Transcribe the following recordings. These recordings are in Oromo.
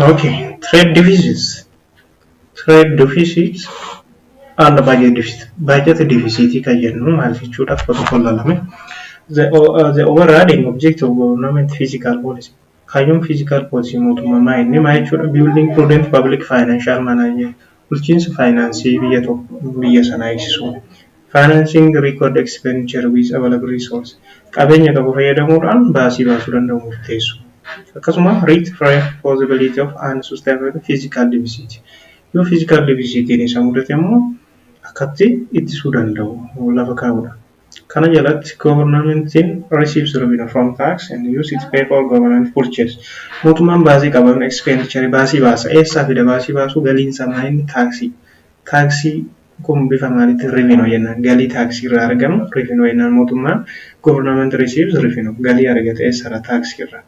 Okay, trade deficits. Trade deficits and budget deficit. Budget deficit kan jennu maal jechuudha? Tokko tokko ilaalame. The overriding objective of government fiscal policy. Kaayyoon fiscal policy mootummaa maa inni maa jechuudha? Building prudent public financial management. Bulchiinsa faayinaansii biyya tokko, biyya sanaa eegsisuu. Financing required expenditure with available resource. Qabeenya qabu fayyadamuudhaan baasii baasuu danda'u murteessu. Akkasuma rectify possibility of unsustainable fiscal deficit. Yoo fiscal deficitiin isa mudate immoo akkatti ittisuu danda'u lafa kaa'udha. Kana jalatti governmentiin receives revenue from tax and use it pay for government purchase. Mootummaan baasii qaban, expenditure, baasii baasa. Eessaa fida baasii baasuu? Galiin isaa maa inni? Taaksii. Taaksii kun bifa maaliitiin revenue jennaan? Galii taaksii irraa argamu revenue jennaan. Mootummaan government receives revenue, galii argate. Eessarraa? Taaksii irraa.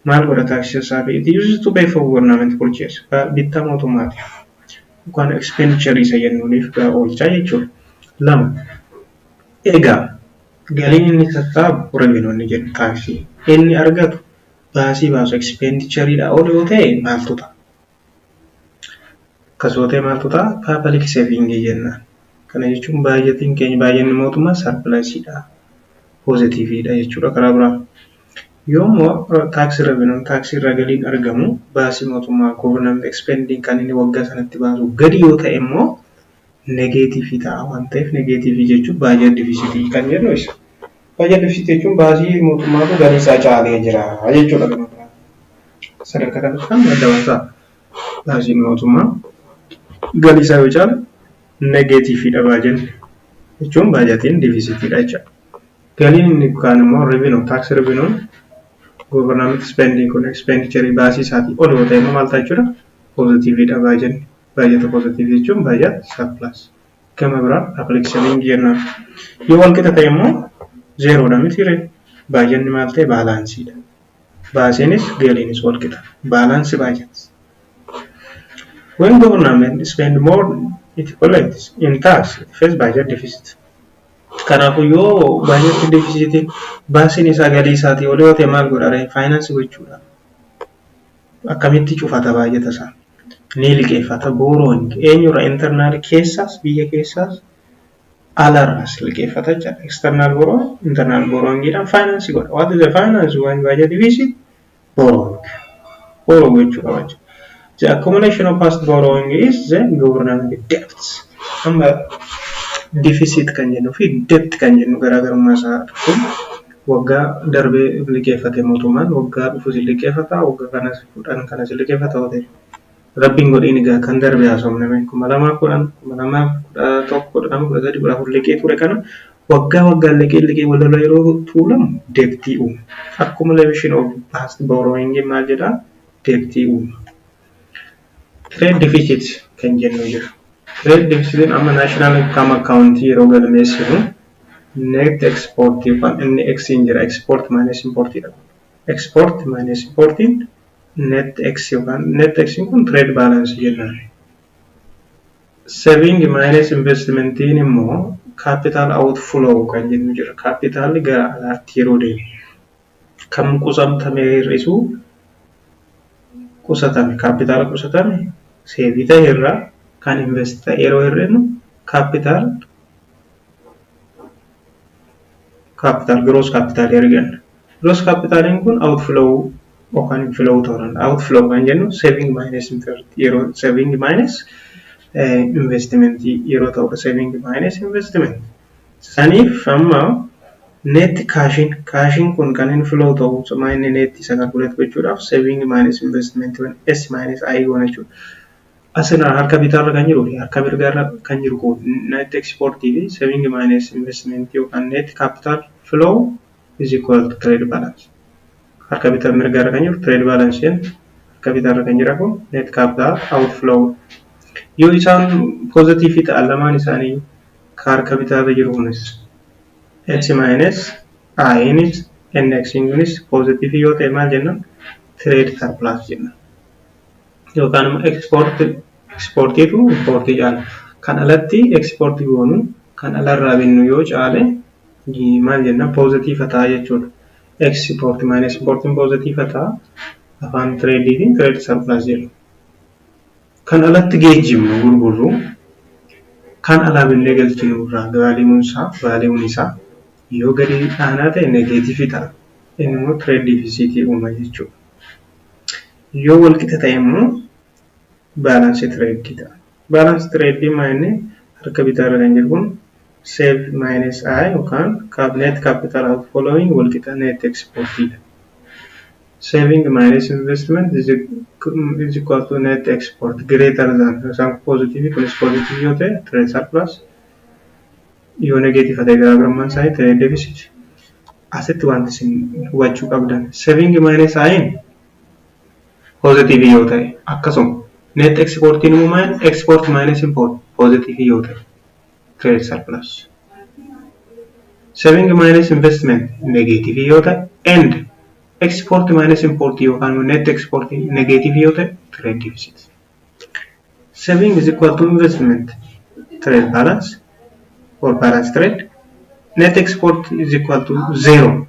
Maal godha taaksii sassaabee? It uses to pay for government purchase. Bittaa mootummaati. Yookaan expenditure isa jennuuniif oolchaa jechuudha. Lama. Egaa galiin inni sassaabu, revenue inni jedhu taaksii inni argatu, baasii baasu, expenditureidha ol yoo ta'e maaltu ta'a? Akkas yoo ta'e maaltu ta'a? Public saving jennaan. Kana jechuun baajetiin keenya, baay'inni mootummaa surplusiidha. Positiveiidha jechuudha karaa biraa. Yoommoo tax revenueun, taaksii irraa galiin argamu, baasii mootummaa, government spending, kan inni waggaa sanatti baasu gadi yoo ta'e immoo negative ta'a waan ta'eef, negative jechuun budget deficit kan jennu isa. Budget deficit jechuun baasii mootummaatu galii isaa caalee jira jechuudha gama biraa. Sadarkaa kanatti kan adda baasaa, baasiin mootummaa galii isaa yoo caale negativeiidha baajenni jechuun baajetiin deficitiidha jechuudha. Galiin inni kaan immoo revenue, tax revenueun government spending kun, expenditure, baasii isaatii ol yoo ta'e immoo maal ta'a jechuudha? Positiveiidha baajenni. Baajata positive jechuun budget surplus. Gama biraa public saving jennaan. Yoo wal qixa ta'e immoo zeroodha miti ree? Baajanni maal ta'e? Balanceiidha. Baasiinis galiinis wal qixa. Balance budget. When government spend more it collects in tax, it face budget deficit. Kanaafuu yoo budget deficit, baasiin isaa galii isaatii ol yoo ta'e maal godha ree? Finance gochuudha. Akkamitti cufata baajata isaa? Ni liqeeffata, borrowing. Eenyurraa? Internal keessaas, biyya keessaas, alarraas liqeeffata jechuudha. External borrowing, internal borrowingidhaan finance godha. What is the finance when budget deficit? Borrowing. Borrow gochuu qaba jechuudha. The accumulation of past borrowing is the government debt. Amma deficit kan jennuu fi debt kan jennu garaagarummaa isaa kun waggaa darbee liqeeffate mootummaan, waggaa dhufus liqeeffata, waggaa kanas 10 kanas liqeeffata yoo ta'e. Rabbiin godhiin egaa kan darbe haasofne 2010, 2011, 12, 13, 14 liqee ture kana waggaa waggaan liqee liqee walirra yeroo tuulamu debtii uuma. Accumulation of past borrowing maal jedhaa? Debtii uuma. Trade deficit kan jennu jira. Trade deficit amma national income account yeroo galmeessinu net export yookaan inni x hin jira, export minus import dha. Export minus importiin net x yookaan net x kun trade balance jennaan. Saving minus investmentiin immoo capital outflow kan jennu jira. Capitalli gara alaatti yeroo deemu kan qusamtame hir'isuu qusatame, kaapitaala qusatame, save ta'e irraa kan invest ta'e yeroo hir'inu capital, gross capital arganna. Gross capitaliin kun outflow yookaan inflow ta'uu danda'a. Outflow kan jennu saving minus yeroo saving minus investment yeroo ta'udha. Saving minus investment. Saniif amma net cashiin kun kan inflow ta'u inni net isa calculate gochuudhaaf saving minus investment, S minus I goona jechuudha. Asirraa harka bitaarra kan jiruu fi harka mirgaarra kan jiru kun net export fi saving minus investment yookaan net capital flow is equal to trade balance. Harka bitaa mirgaarra kan jiru trade balance jenna. Harka bitaarra kan jira kun net capital outflow. Yoo isaan positive ta'an lamaan isaanii, harka bitaarra jiru kunis S minus Inis NX kunis positive yoo ta'e maal jenna? Trade surplus jenna. Yookaan immoo exportiitu importii caala. Kan alatti exportii goonu kan alarraa binnu yoo caale maal jenna? Positive ta'a jechuudha. Export minus importiin positive ta'a. Afaan tradeiitiin trade surplus jedhu. Kan alatti geejjibnu, gurgurru, kan alaa binnee galchinu irraa valueun isaa yoo gadi aanaa ta'e negative ta'a. Inni immoo trade deficit uuma jechuudha. Yoo wal qixa ta'e immoo balance trade ta'a. Balance trade maa inni harka bitaarra kan jiru kun save minus I yookaan net capital outflowing wal qixa net exportiidha. Saving minus investment is equal to net export greater than, isaan positive, kunis positive yoo ta'e trade surplus, yoo negative ta'e garaagarummaan isaanii trade deficit. Asitti wanti isin hubachuu qabdan, saving minus I'n positive yoo ta'e, akkasuma net exportiin immoo export minus import positive yoo ta'e trade surplus. Saving minus investment negative yoo ta'e and export minus import yookaan net export negative yoo ta'e trade deficit. Saving is equal to investment, trade balance or balance trade. Net export is equal to zero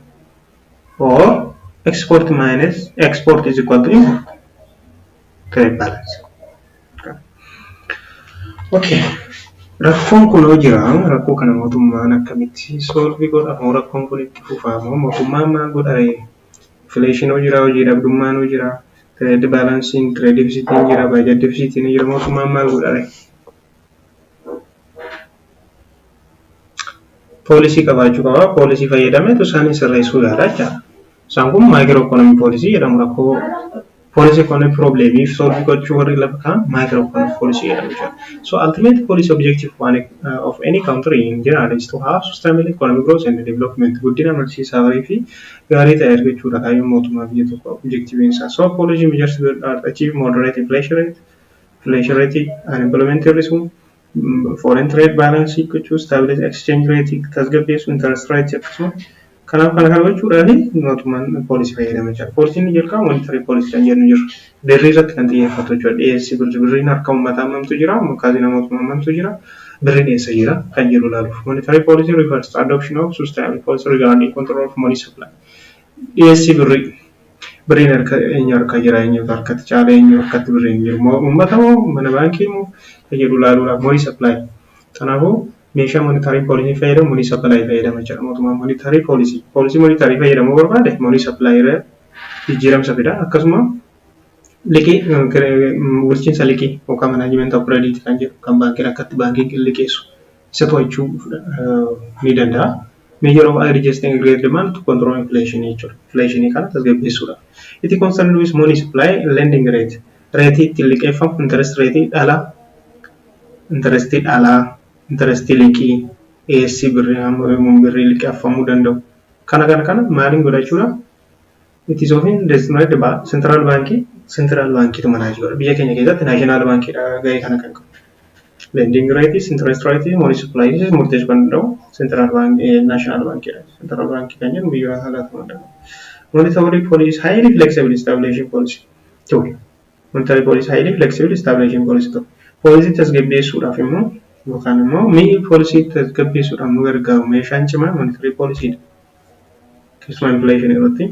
or export minus export is equal to import, trade balance. Okay. Rakkoon kun yoo jira, rakkoo kana mootummaan akkamitti solve godha moo rakkoon kun itti fufaa moo mootummaan maal godha ree? Inflation jira, hojii dhabdummaan jira, trade balanceiin, trade deficitiin jira, budget deficitiin jira, mootummaan maal godha ree? Policy qabaachuu qaba. Policy fayyadameetu isaanii sirreessuu yaala jechaadha. Isaan kun macro economy policy jedhamu. Rakkoo policy economy problemiif solve gochuu warri lafa kaan macro economy policy jedhamu jechuudha. So ultimate policy objective one of any country in general is to have sustainable economic growth and development. Guddina amansiisaa fi gaarii ta'e argachuudha kaayyoon mootummaa biyya tokko objectiviin isaa. So policy measures will achieve moderate inflation rate, unemployment hir'isuu, foreign trade balance gochuu, stabilize exchange rate tasgabbeessuu, interest rate akkasuma. Kanaaf kana gochuudhaaf mootummaan policy fayyadama jechuudha. Policyn inni jalqaba monetary policy kan jennu jiru. Birrii irratti kan xiyyeeffatu jechuudha. Dhiyeessii birrii, birriin harka uummataa hammamtu jira, kaazina mootummaa hammamtu jira, birriin eessa jira kan jedhu ilaaluuf. Monetary policy refers to adoption of sustainable policy regarding control of money supply. Dhiyeessii birrii, birriin harka eenyu harka jira, eenyutu harkatti caala, eenyu harkatti birriin jiru, uummata moo mana baankii moo kan jedhu ilaaluudhaaf money supply. Kanaafuu meeshaa monetary policy fayyadamu money supply fayyadama jechuudha. Mootummaan monetary policy monetary fayyadamuu barbaade money supply irra jijjiiramsa fida. Akkasuma liqii, bulchiinsa liqii yookaan management of credit kan jedhu, kan baankiin akkatti baankiin liqeessu isa to'achuu ni danda'a. Measure of adjusting aggregate demand to control inflation jechuudha. Inflation kana tasgabbeessuudha. It concerned with money supply, lending rate. Rate ittiin liqeeffamu, interest rate dhala, interest dhalaa, interest liqii, dhiyeessii birrii, hamma birrii liqeeffamuu danda'u. Kana maaliin godha jechuudha? It is often designated by central bank, central bankiitu manage godha. Biyya keenya keessatti national bankiidha gahee kana kan qabu. Lending rate, interest rate, money supply murteessuu kan danda'u central bank, national bankiidha. Central bank kan jennu biyya alaa ta'uu danda'a. Monetary policy highly flexible stabilization policy tool. Monetary policy highly flexible stabilization policy tool. Policy tasgabbeessuudhaaf immoo yookaan immoo mi'i policy tasgabbeessuudhaaf nu gargaaru meeshaan cimaa monetary policyidha. Keessumaa inflation irratti.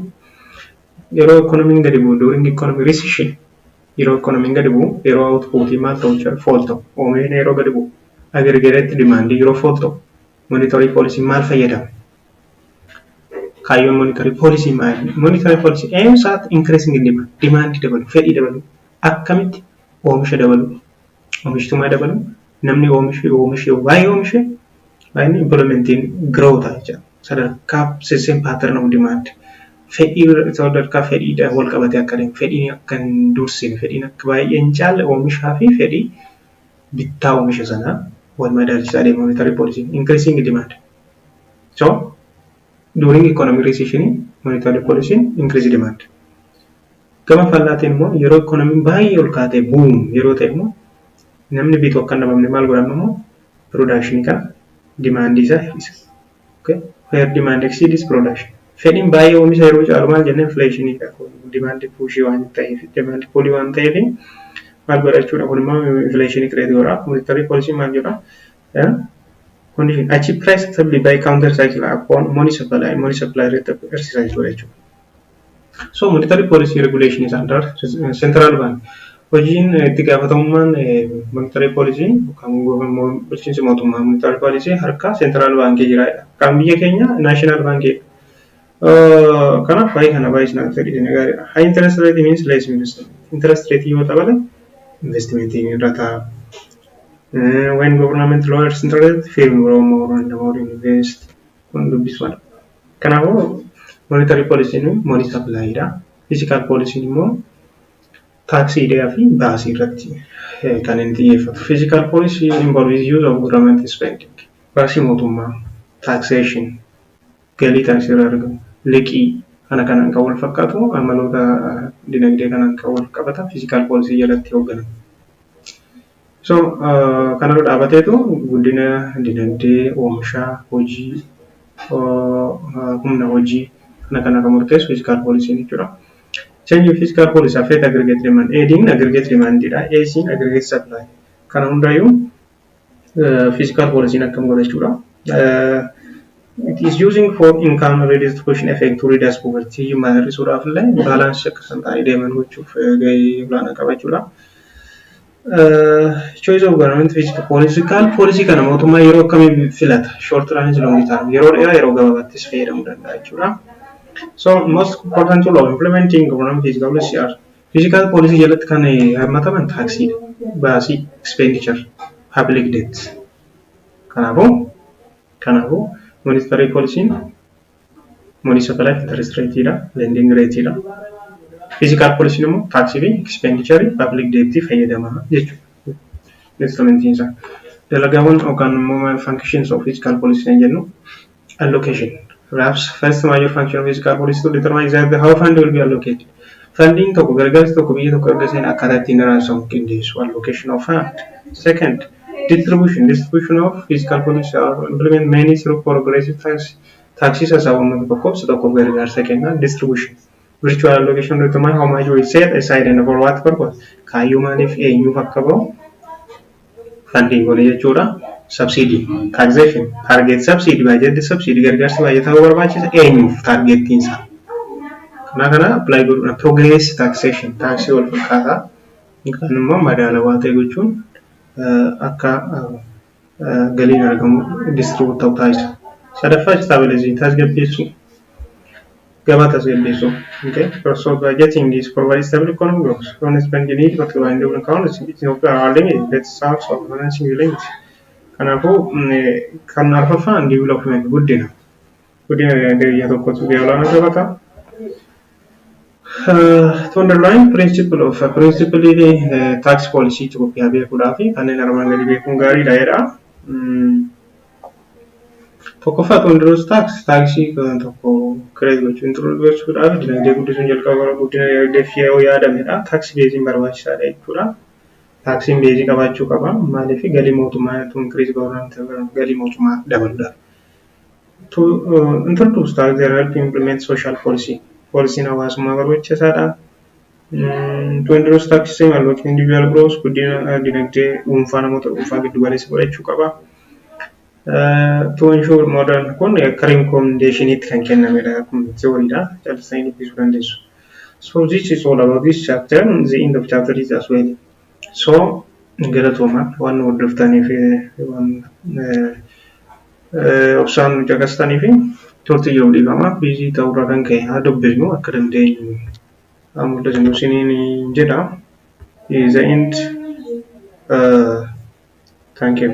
Yeroo economyn gadi bu'u, during economic recession, yeroo economyn gadi bu'u, yeroo outputii maal ta'u jechuudha? Fall ta'u, oomishni yeroo gadi bu'u, aggregate demand yeroo fall ta'u, monetary policy maal fayyadama? Kaayyoon monetary policy maali? Monetary policy aims at increasing demand, demand dabalu, fedhii dabalu, akkamitti oomisha dabalu, oomishtummaa dabalu, namni oomishe oomishe baay'ee oomishe baay'inni employmentiin grow ta'a jechuudha. Sadarkaa system pattern of demand. Fedhii sadarkaa fedhiidhaan wal qabatee akka deemu, fedhiin akka hin dursine, fedhiin akka baay'ee hin caalle, oomishaa fi fedhii bittaa oomisha sanaa wal madaalchisaa deema monetary policy increasing demand. So during economic recession monetary policy increase demand. Gama fallaatiin immoo yeroo economy baay'ee ol kaatee boom yeroo ta'e immoo namni bitu akka hin dhabamne maal godhama immoo? Production kana demand isaa hir'isa. Okay? Where demand exceeds production. Fedhiin baay'ee oomisha yeroo caalu maal jennee? Inflation demand push waan ta'eef, demand pull waan ta'eef maal godha jechuudha? Kun immoo inflation create godha. Monetary policy maal jedha? Condition achieve price stability by counter cycle upon money supply, money supply irratti hir'isa jechuudha. So monetary policy regulation is under central bank. Hojiin itti gaafatamummaan monetary policy yookaan bulchiinsi mootummaa monetary policy harka central baankii jira. Kan biyya keenya national baankii. Kanaaf baay'ee kana baay'ee sinaa fedhii gaariidha. High interest rate means less investment. Interest rate yoo dabale investmentiin irra ta'a. When government lowers interest rate, firm borrow more and more invest. Kun dubbisuudha. Kanaafuu monetary policy money supply dha. Fiscal policy immoo taaksiidhaa fi baasii irratti kan inni xiyyeeffatu. Fiscal policy involves use of government spending. Baasii mootummaa, taxation, galii taaksii irraa argamu, liqii kana kanaan kan wal fakkaatu amaloota dinagdee kanaan kan wal qabata fiscal policy jalatti hoogganama. So kanarra dhaabateetu guddina dinagdee, oomishaa, hojii, humna hojii kana kana kan murteessu fiscal policy jechuudha. Change of fiscal policy affect aggregate demand. AD'n aggregate demand dha. AC'n aggregate supply. Kana hundayyuu fiscal policy akkam godha jechuudha. It is using for income redistribution effect to reduce poverty. Hiyyummaa hir'isuudhaaf illee balance akka isaan ta'anii deeman gochuuf gahee olaanaa qaba jechuudha. Choice of government fiscal policy. Fiscal policy kana mootummaa yeroo akkamii filata? Short run is long term. Yeroo dheeraa yeroo gabaabaattis fayyadamuu danda'a jechuudha. So most important tool of implementing government fiscal policy are fiscal policy jalatti kan hammataman taaksiidha. Baasii, expenditure, public debt. Kanaafuu monetary policy money supply interest rate dha, lending rate dha. Fiscal policy immoo taaksii fi expenditure, public debt fayyadama jechuudha. Instrumentiin isaa. Dalagaawwan yookaan immoo functions of fiscal policy kan jennu allocation. Perhaps first major function of fiscal policy to determine exactly how fund will be allocated. Fundiin tokko gargaarsi tokko biyya tokko erga seen akkaataa ittiin raabsamu qindeessu, allocation of fund. Second, distribution. Distribution of fiscal policy are implement mainly through progressive tax. Taaksii sassaabamu tokkoof isa tokkoof gargaarsa kenna. Distribution. Virtual allocation determine how much we set aside and for what purpose. Kaayyoo maaliif eenyuuf akka bahu fundiin kun jechuudha. Subsidy, taxation, target subsidy, budget subsidy, gargaarsi baay'ee ta'uu barbaachisa eenyuuf targettiin isaa. Kana apply godhuudha. Progress taxation, taaksii wal fakkaataa yookaan immoo madaalawaa ta'e gochuun akka galiin argamu distribute ta'u taasisa. Sadaffaa, stabilizing, tasgabbeessuu. Gabaa tasgabbeessuu. Okay. So budgeting is provide stable economic growth. When spending need particularly in different countries, Ethiopia are limited. That's source of financing limit. Kanaafuu kan arfaffaan development, guddina. Guddina biyya tokkotu gahee olaanaa taphata. To underline principle of principle tax policy Itoophiyaa beekuudhaa fi kanneen armaan gadi beekuun gaariidha jedha. Tokkoffaa, to introduce tax, taaksii tokko create gochuu, introduce gochuudhaaf dinagdee guddisuun jalqaba guddina dinagdeef yoo yaadamedha. Tax baseiin barbaachisaadha jechuudha. Taaksiin base qabaachuu qaba. Maaliif? Galii mootummaa to increase government galii mootummaa dabaluudhaaf. To introduce tax, they help implement social policy. Poolisiin hawaasummaa barbaachisaadha. To introduce tax system allocate individual growth, guddina dinagdee dhuunfaa namoota dhuunfaa giddu galeessa godhachuu qaba. To ensure modern kun akka recommendationitti kan kennamedha. Kun theoryidha. Callisanii dubbisuu dandeessu. So this is all about this chapter. The end of chapter is as well. So galatooma waan nu hordoftaniif, waan obsaan nu caqastanii fi turtii yoo dhiifama busy ta'urraa kan ka'e haa dubbisnu akka dandeenyu haa mul'isnu isiniin jedha. Is the end. Thank you.